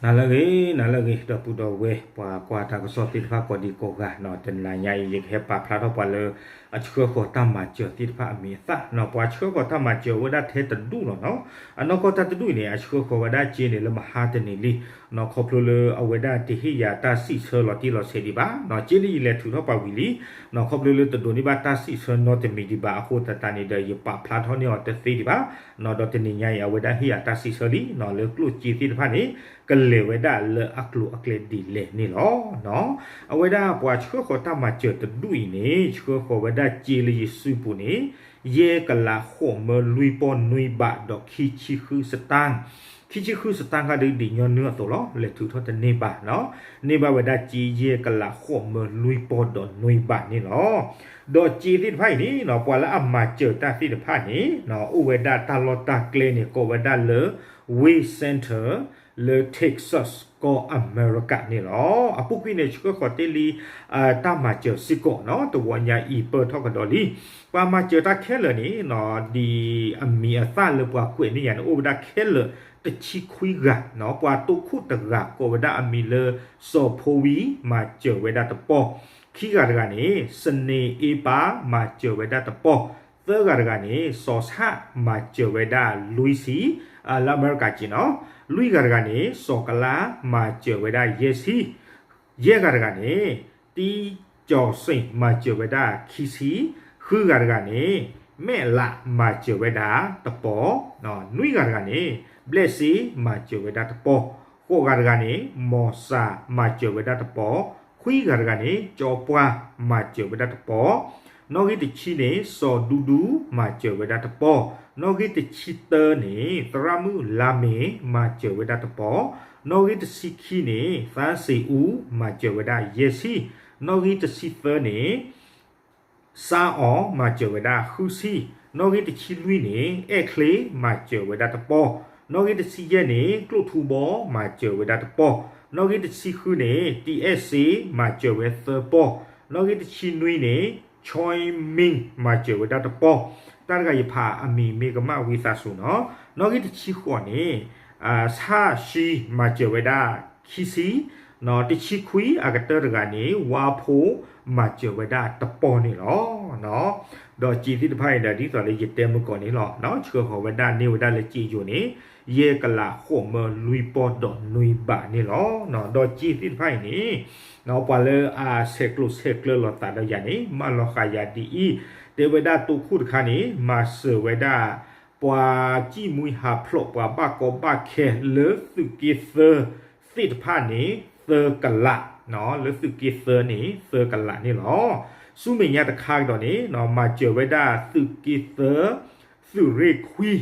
နၤလၢအဂ့ၤ နၤလၢအဂ့ၤ ဒီပုၢ်ဒီဝဲၢ် ပှၤကွၢ်တၢ်ကစီၣ်သ့ၣ်တဖၣ်ကိးဒံကိးဂၤနီၤ, တနၤညါအံၤ ယကဟဲပာ်ဖျါထီၣ်ပှၤလၢ အဆှၢဃီၤတၢ်မၤစၢၤသ့ၣ်တဖၣ်အမံၤအသၣ်နီၤ. ပှၤဆှၢဃီၤတၢ်မၤစၢၤဝဲဒၣ်ထဲတဒူၣ်လီၤနီၤ. အနီၢ်ကီၢ်တၢ်တဒူၣ်အံၤန့ၣ် အဆှၢဃီၤဝဲဒၣ်စ့န့ၣ် လၢမဟါတနံၤလံနီၤ, ခီဖျိလၢအဝဲဒၣ်တဟ့ၣ်ယၤတၢ်စံးဆၢလီၤတံၢ်လီၤဆဲးဒံးဘၣ်နီၤ. စ့န့ၣ်ယလဲၤထုးထီၣ်ပှၤဝံၤလံနီၤ, ခီဖျိလၢတဒိးန့ၢ်ဘၣ်တၢ်စံးဆၢနီတမံၤဒံးဘၣ်အဃိသတးန့ၣ်ဒီး ယပာ်ဖျါထီၣ်န့ၢ်အီၤတသ့ဒံးဘၣ်နီၤ. ဒီးတနံၤညါအံၤ အဝဲဒၣ်ဟ့ၣ်ယၤတၢ်စံးဆၢလံနီၤ, လၢကျိၣ်စ့သ့ၣ်တဖၣ်န့ၣ် ကလဲၤဝဲဒၣ်လၢအကျိၤအကျဲဒ်လဲၣ်န့ၣ်လီၤ. အဝဲဒၣ်ပှၤဆှၢဃီၤတၢ်မၤစၢၤတဒူၣ်အံၤန့ၣ် ဆှၢဃီၤဝဲဒၣ်စ့လၢယစုပူၤန့ၣ် ယဲၢ်ကလးဃိးမၢလွံၢ်ပီၢ်နွံဘးဒီးခံဆံဃုစတၢၣ်, ခံဆံဃုစတၢၣ်ခါဒ်ဒ်ညီနုၢ်အသိးလီၤ, လဲၤထုးထီၣ်တန့ၢ်ဘၣ်နီၤ. န့ၢ်ဘၣ်ဝဲဒၣ်စ့ယဲၢ်ကလးဃိးမၢလွံၢ်ပီၢ်ဒီးနွံဘးန့ၣ်လီၤ. ဒီးစ့သ့ၣ်တဖၣ်အံၤန့ၣ်နီၤ, ပှၤလၢအမၤစၢၤတၢ်သ့ၣ်တဖၣ်န့ၣ် အိၣ်ဝဲဒၣ်တၢ်လီၢ်တၢ်ကျဲန့ၣ် ကိးဝဲဒၣ်လၢ Wayne Center လၢ Texas ကီၢ်အမဲရကၤန့ၣ်လီၤ. အပူၤကွံာ်န့ၣ် ဆှၢဃီၤတ့ၢ်လံ တၢ်မၤစၢၤစ့ၢ်ကီးနီၤ, တဝီညါအံၤပၢၢ်ထီၣ်ကဒီးလံ. ပှၤမၤစၢၤတၢ်ခဲလၢာ်န့ၣ်နီၤ, ဒ်အမံၤအသၣ်လၢပှၤကွဲးန့ၢ်ယၤန့ၣ် အိၣ်ဝဲဒၣ်ခဲလၢာ်တဆံခွံဂၤနီၤ. ပှၤတိခိၣ်တဂၤကိးဝဲဒၣ်အမံၤလၢ စီၤဖိဝံ မၤစၢၤဝဲဒၣ်တပီၢ်, ခံဂၤတဂၤန့ၣ် စန့ၤအ့ပၢ် မၤစၢၤဝဲဒၣ်တပီၢ်, သၢဂၤတဂၤန့ၣ် စီၤဆၣ် မၤစၢၤဝဲဒၣ်လွံၢ်ဆံ လၢအမဲရကၤက့နီၤ, လွံၢ်ဂၤတဂၤန့ၣ် စီၤကလါ မၤစၢၤဝဲဒၣ်ယဲၢ်ဆံ, ယဲၢ်ဂၤတဂၤန့ၣ် တံကၠီၤစ့ၣ် မၤစၢၤဝဲဒၣ်ခံဆံ, ဃုဂၤတဂၤန့ၣ် မဲၣ်လး မၤစၢၤဝဲဒၣ်တပီၢ်, နွံဂၤတဂၤန့ၣ် ဘျဲၣ်စ့ မၤစၢၤဝဲဒၣ်တပီၢ်, ဃိးဂၤတဂၤန့ၣ် မီၤစၢ် မၤစၢၤဝဲဒၣ်တပီၢ်, ခွံဂၤတဂၤန့ၣ် ကၠီပှၢ် မၤစၢၤဝဲဒၣ်တပီၢ်, နီၣ်ဂံၢ်တဆံန့ၣ် စီၤဒူဒူ မၤစၢၤဝဲဒၣ်တပီၢ်, နီၣ်ဂံၢ်တဆံသၢန့ၣ် သရၣ်မုၣ်လါမ့ၤ မၤစၢၤဝဲဒၣ်တပီၢ်, နီၣ်ဂံၢ်တဆံခံန့ၣ် သါစ့အူ မၤစၢၤဝဲဒၣ်ယဲၢ်ဆံ, နီၣ်ဂံၢ်တဆံသၢန့ၣ် စါအီၤ မၤစၢၤဝဲဒၣ်ဃုဆံ, နီၣ်ဂံၢ်တဆံလွံၢ်န့ၣ် အဲၣ်ချ့ မၤစၢၤဝဲဒၣ်တပီၢ်, နီၣ်ဂံၢ်တဆံယဲၢ်န့ၣ် ကျိၣ်ထူဘီ မၤစၢၤဝဲဒၣ်တပီၢ်, နီၣ်ဂံၢ်တဆံဃုန့ၣ် တံအဲၣ်စ့ မၤစၢၤဝဲသၢပီၢ်, နီၣ်ဂံၢ်တဆံနွံန့ၣ် ခၠီမ့ၣ် မၤစၢၤဝဲဒၣ်တပီၢ်, တၢ်တဂၤယဖးအမံၤမ့ၢ်ကမၣ်ဝံသးစူၤနီၤ, နီၣ်ဂံၢ်တဆံဃိးန့ၣ် ဆၣ်ဆှံ မၤစၢၤဝဲဒၣ်ခံဆံ, တဆံခွံအကတၢၢ်တဂၤန့ၣ် ဝါဖိ မၤစၢၤဝဲဒၣ်တပီၢ်န့ၣ်လီၤ. ဒီးစ့သ့ၣ်တဖၣ်န့ၣ်ဒီး ဒ်သိးလၢယတဲမုၢ်ကီးန့ၣ်လီၤ, ဆှၢဃီၤဝဲဒၣ်န့ၢ်ဝဲဒၣ်လၢစ့ယိၤန့ၣ် ယဲၢ်ကလးဃိးမၢလွံၢ်ပီၢ်ဒီးနွံဘးန့ၣ်လီၤ. ဒီးစ့သ့ၣ်တဖၣ်အံၤန့ၣ် ပှၤလၢအဆဲးကျိးဆဲးကျၢလိာ်သးဒီးယၤန့ၣ် မၢလီၤဃာ်ယၤဒ်အံၤ, တဲဝဲဒၣ်တိခိၣ်တခါန့ၣ် မၤစၢၤဝဲဒၣ် ပှၤစံၣ်မှံဟးဖျိးပှၤဘၣ်ကီဘၣ်ခဲလၢသုးက့သၢသ့ၣ်တဖၣ်န့ၣ် သၢကလး, လၢသုးက့သၢန့ၣ် သၢကလးန့ၣ်လီၤ. ဆူမဲာ်ညါတခါကဒီးန့ၣ် မၤစၢၤဝဲဒၣ်သုးက့သၢ သုးရ့ၣ်ခွံ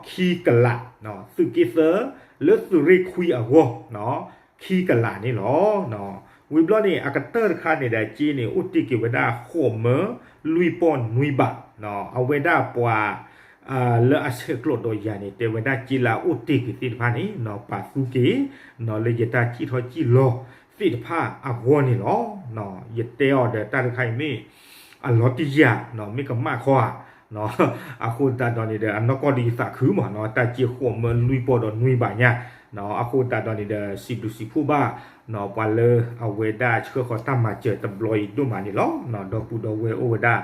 ခံကလး, သုးက့သၢ လၢသုးရ့ၣ်ခွံအဂီၢ် ခံကလးန့ၣ်လီၤ. ဝံၤဘျီန့ၣ် အကတၢၢ်တခါန့ၣ်ဒီး စ့န့ၣ် အိၣ်တ့ၢ်က့ၤဝဲဒၣ်ဃိးမၢလွံၢ်ပီၢ်နွံဘး, အဝဲဒၣ်ပှၤ လၢအဆဲးကျိးဒီးယၤန့ၣ် တဲဝဲဒၣ်စ့လၢအအိၣ်တ့ၢ်က့ၤသ့ၣ်တဖၣ်န့ၣ် ပာ်သူက့ၤ လၢယတၢ်စံၣ်ထီၣ်စံၣ်လီၤသ့ၣ်တဖၣ်အဂီၢ်န့ၣ်လီၤ. ယတဲအီၤဒီးတၢ်တခါအံၤမ့ၢ် အလီၤတံၢ်ယၤ မ့ၢ်ကမၣ်ခီဧါ, အဃိသတးဒီးန့ၣ်ဒီး အနီၢ်ကီၢ်ဒီးယသးခုမး တၢ်စ့ဃိးမၢလွံၢ်ပီၢ်ဒီးနွံဘးညါ, အဃိသတးဒီးန့ၣ်ဒီး စံးဘျုးစံးဖှိၣ်ဘၣ် ပှၤလၢအဝဲဒၣ်ဆှၢဃီၤတၢ်မၤစၢၤတဘျီအံၤဒိၣ်မးန့ၣ်လီၤ. ဒီပုၢ်ဒီဝဲၢ်အိၣ်ဝဲဒၣ်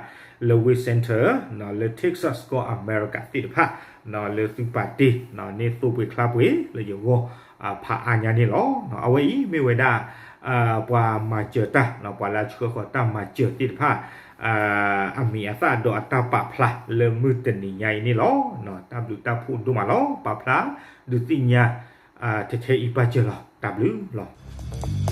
လၢ Wayne Center လၢ Texas ကီၢ်အမဲရကၤသ့ၣ်တဖၣ် လၢသုပာ်တ့ၢ်န့ၢ်သိပှ့ၤချါပှ့ၤလၢယဂီၢ် ဖးအါညါန့ၣ်လီၤ. အဝဲအံၤမ့ၢ်ဝဲဒၣ် ပှၤမၤစၢၤတၢ် ပှၤလၢအဆှၢဃီၤတၢ်မၤစၢၤသ့ၣ်တဖၣ် အမံၤအသၣ်ဒီးအတၢ်ပာ်ဖျါလၢမုၢ်တနံၤညါအံၤန့ၣ်လီၤ. တၢ်ဘျုးတၢ်ဖှိၣ်ဒိၣ်မးလီၤ. ပာ်ဖျါဒုးသ့ၣ်ညါ ထဲထဲအံၤပာ်စၢၤလီၤ. တၢ်ဘျုးလီၤ.